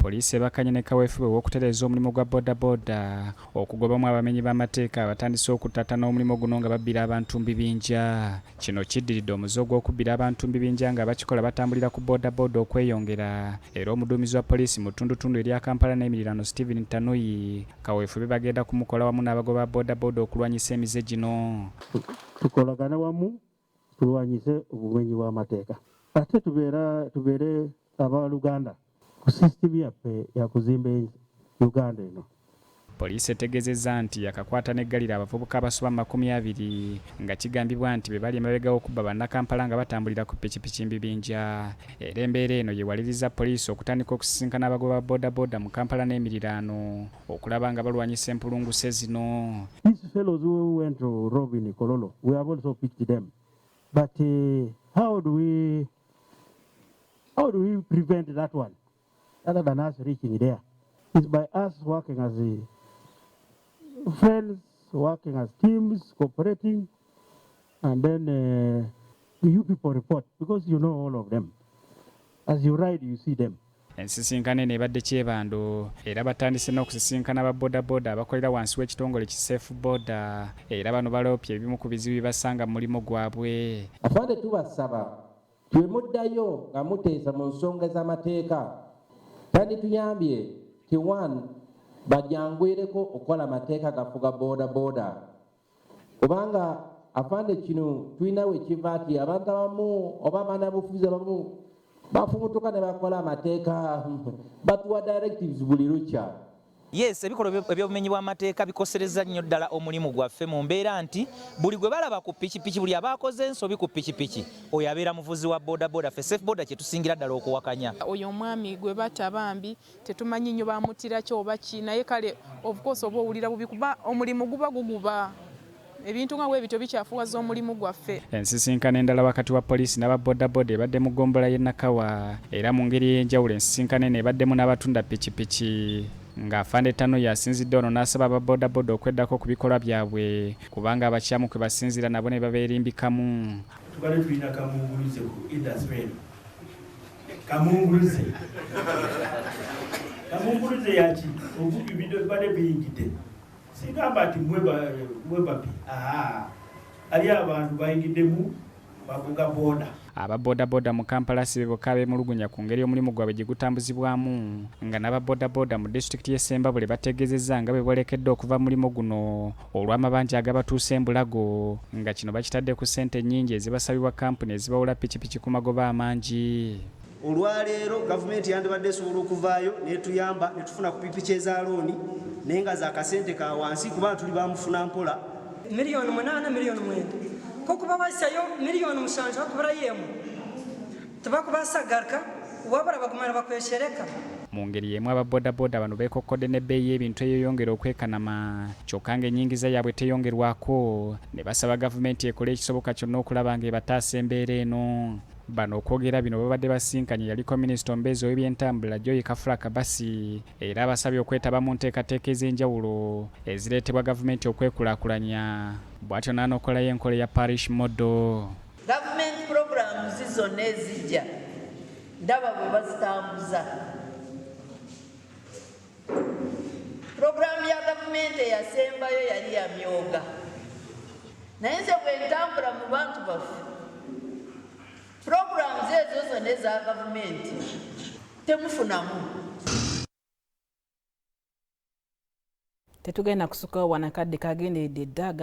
Poliisi ebakanye ne kaweefube ow'okutereeza omulimu gwa bodaboda okugobamu abamenyi b'amateeka abatandise okuttattana omulimu guno nga babbira abantu mu bibinja. Kino kiddiridde omuze ogw'okubbira abantu mu bibinja nga abakikola batambulira ku bodaboda okweyongera era omuduumizi wa poliisi mu ttundutundu erya Kampala n'emiriraano Stephen Tanui kaweefube bagenda kumukola wamu n'abagoba ba bodaboda okulwanyisa emize gino. Tukolagane wamu tulwanyise obumenyi bw'amateeka ate tubeere abaluganda ku system yaffe yakuzimba Uganda eno. Poliisi etegezezza nti yakakwata n'eggalira abavubuka abasoba mu 20 nga kigambibwa nti be bali emabega w'okubba Bannakampala nga batambulira ku pikipiki mu bibinja era embeera eno yewaliriza poliisi okutandika okusisinkana abagoba ba bodaboda mu Kampala n'emiriraano okulaba nga balwanyisa empulunguse zino. These fellows who went to rob in Kololo, we have also picked them. But how do we prevent that one? Other than us reaching there, it's by us working as friends, working as teams, cooperating, and then you people report because you know all of them. As you ride, you see them. Ensisinkano eno ebadde Kyebando era batandise n'okusisinkana ba bodaboda abakolera wansi w'ekitongole ki Safe Boda era bano baloopye ebimu ku bizibu bye basanga mu mulimu gwabwe. Afande, tubasaba twe muddayo nga muteesa mu nsonga z'amateeka tandituyambye ti one bajangwireko okukola amateeka gafuga boda boda, kubanga afande kino tulina we kiva ti abantu abamu oba abanabufuzi abamu bafumutuka ne bakola amateeka, batuwa directives buli lukya. Yes, ebikolwa eby'obumenyi bw'amateeka bikosereza nnyo ddala omulimu gwaffe mu mbeera nti buli gwe balaba ku pikipiki, buli aba akoze ensobi ku pikipiki, oyo abeera muvuzi wa bodaboda. Ffe Safe Boda kye tusingira ddala okuwakanya. Oyo omwami gwe batta bambi tetumanyi nnyo bamutira ki oba ki, naye kale of course oba owulira bubi kuba omulimu guba guguba ebintu nga bwe bityo bikyafuwaza omulimu gwaffe. Ensisinkano endala wakati wa poliisi n'aba bodaboda ebadde mu ggombolola y'e Nakawa era mu ngeri ey'enjawulo ensisinkano eno ebaddemu n'abatunda pikipiki ng'afande Tano yasinzidde ono n'asaba aba bodaboda okweddako ku bikolwa byabwe kubanga abakyamu kwe basinziira nabo ne babeerimbikamu. Tubadde tulina kamunguluze ku industry eno. Kamunguluze, kamunguluze yaki obubi bibadde biyingidde. Sigamba nti mwe babi, ali abantu bayingiddemu bavuga boda. Aba bodaboda mu Kampala si be bokka abeemulugunya ku ngeri omulimu gwabwe gye gutambuzibwamu nga n'aba bodaboda mu disitulikiti y'e Ssembabule bategeezezza nga bwe boolekedde okuva mu mulimu guno olw'amabanja agabatuuse embulago nga kino bakitadde ku ssente ennyingi ezibasabibwa kkampuni ezibawula pikipiki ku magoba amangi. Olwaleero gavumenti yandibadde esobola okuvaayo netuyamba netufuna ku pikipiki eza looni naye nga za kasente ka wansi kubanga tuli bamufuna mpola. 8,000,000, 9,000,000, kokuba wahisayo 7,000,000 hakuburayo emwe, tibakubaasa kugaruka wabura baguma nibakweshereka. Mu ngeri y'emu aba bodaboda bano beekokkodde n'ebbeeyi y'ebintu eyeyongera okwekanama kyokka ng'ennyingiza yaabwe teyongerwako ne basaba gavumenti ekole ekisoboka kyonna okulaba ng'ebataasa embeera eno. Bano okwogera bino babadde basinkanye yaliko minisita omubeezi ow'ebyentambula Joy Kafula Kabasi era abasabye okwetaba mu nteekateeka ez'enjawulo ezireetebwa gavumenti okwekulaakulanya bw'atyo n'anokolayo enkola ya parish model. Gavumenti programs zonna ezijja ndaba bwe bazitambuza. Puroguraamu ya gavumenti eyasembayo yali ya myoga, naye nze bwe ntambula mu bantu baffe, puroguraamu ezo zonna eza gavumenti temufunamu. Tetugenda kusukawo wanakadde kagenderedde dda.